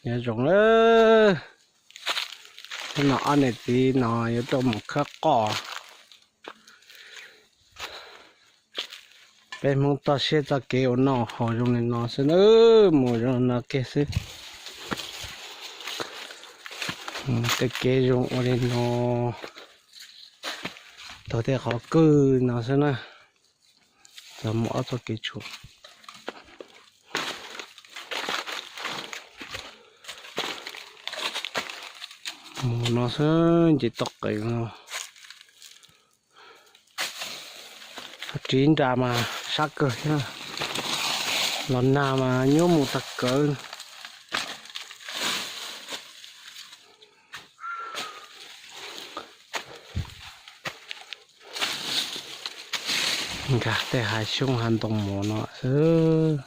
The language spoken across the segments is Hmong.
Nyob zoo lawm, hnub no ob niam txiv no yuav tuaj mus khawb qos. Peb Hmoob txoj siab txoj kev ua noj haus zoo li no xwb na, mus zoo no kiag xwb. Tej kev zoo ua li no, taug tej qhov kwj no xwb na, txog mus ob txoj kev tshuam. Mus no xwb nce toj qees no. Ris nra mas sab kawg thiab, los nag mas nyuaj mus tag kawg. Nkag tej hav xyoob hav ntoo mov no xwb.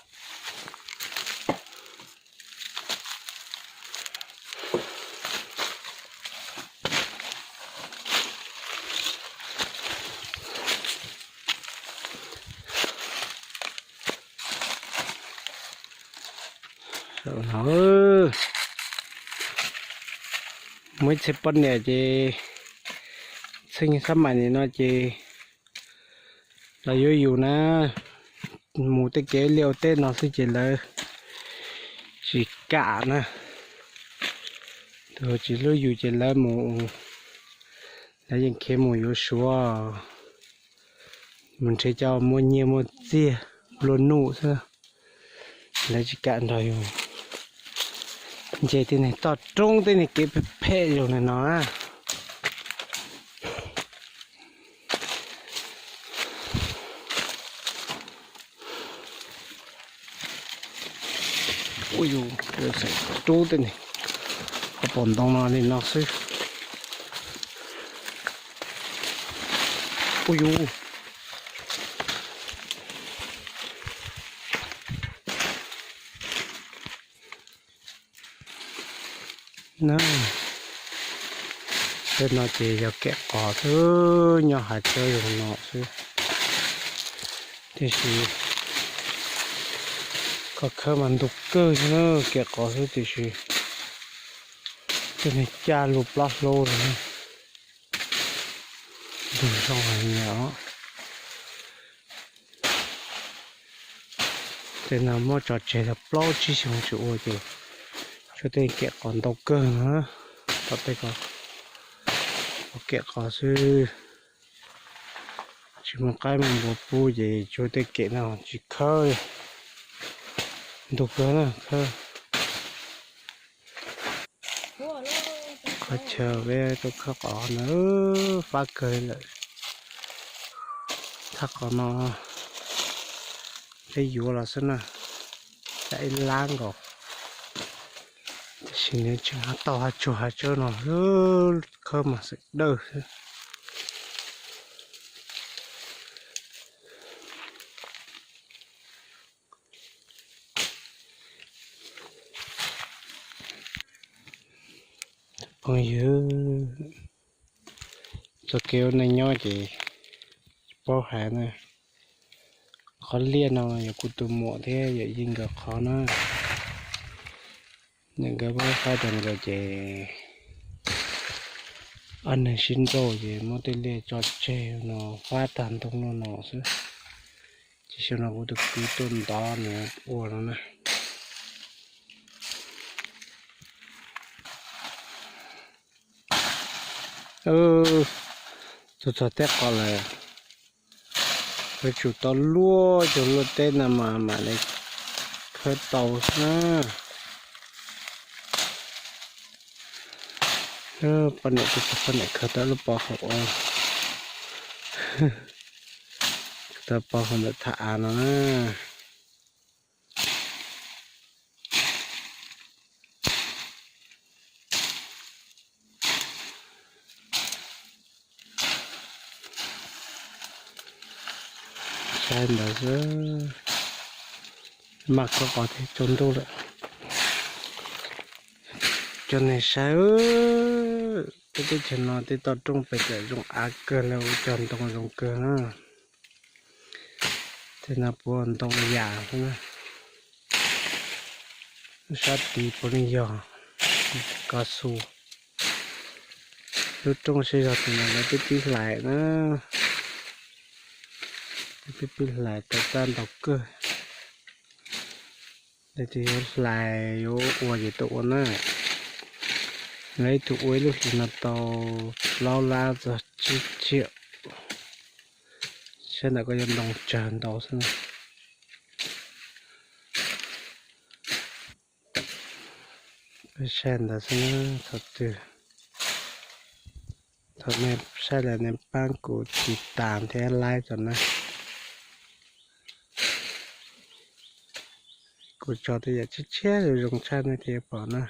Muaj ib txhia poj niam ces txheej xab mais nim no ces lawv yuav yus na, mus tej kev liaj ua teb no xwb ces lawv tsis kam na. Tus tsis hlub yus ces lawv mus, lawv yeej khiav mus yuav Suav, mus nrhiav cov muaj nyiaj muaj txiaj nplua nuj xwb. Lawv tsis kam nrog yus nce tej niag toj roob tej niag kev phem phem zoo li no na. Ua yus xeem rub tej niag qhov pom ntoo no li no xwb. Ua yus na, tej no ces yog kem qos xwb, nyob hav tsawb zoo no xwb. Tiam sis koj khawb mas ntug kawg xwb na, kem qos xwb tiam sis tej niag caj lug plab hlaub lawm, ntug zoo heev li os. Tej no muab tso tseg tau plaub tsib xyoos tsis ua ces tshuav tej kem qos ntau kawg no. Tom tej ko ua kem qos xwb, tsis muaj qaib muaj npua pub ces tshuav tej kem no tsis khawb li. Ntug kawg na, khawb. Qhov chaw peb tuaj khawb qos no fab kawg li lawm. Thaj qos no peb yuav los xwb na, tau ib lab nkaus. Tiam sis nws tseem tau hav tsuag hav tsawb no, khawb mas xeem dawj xwb. Phooj ywg, txoj kev ua neej nyob ces tsis paub hais na. Qhov liaj no yog kuv tus muam thiab yawm yij nkawd qhov na. Nkawd muab faib rau nkawd ces ob neeg sib nrauj ces muab tej liaj tso tseg no, faib tag ntoo no no xwb. Ces xyoo no kuv tus kwv tuaj ntov nws ua no na. Tuaj txog teb qos lawm, yuav tsum tau luaj cov luaj teb no mas mam li khawb tau xwb na. Poj niam, poj niam khawb tau lub pob hauv, khawb tau pob hauv ntawm thaj av no na. Saib ntawd xwb, maj khawb qos thiab tsaus ntuj lawm. Cov neeg saib, peb teb chaws no tej toj roob pem txawm zoo av kawg li, ua cog ntoo zoo kawg na. Tej no puav ntoo yam xwb na. Sab tid puav leej yog kav xu. Lub rooj siab zog tim no lawv twb pib hlais na. Twb pib hlais tau tag ntau kawg. Lawv tias yuav hlais yuav ua ces tuaj ua na. Lawv ib tug ua ib lub hlis no tau plaub lab txog tsib tsiam. Saib ntawm ko yuav ntoo tsawg ntau xwb na. Saib ntawd xwb na, thaum twg, thaum nej saib lawm nej pab kuv tiv tas thiab like tso na. Kuv tso tej yam tshiab tshiab zoo zoo tshaj nej thiaj pom na.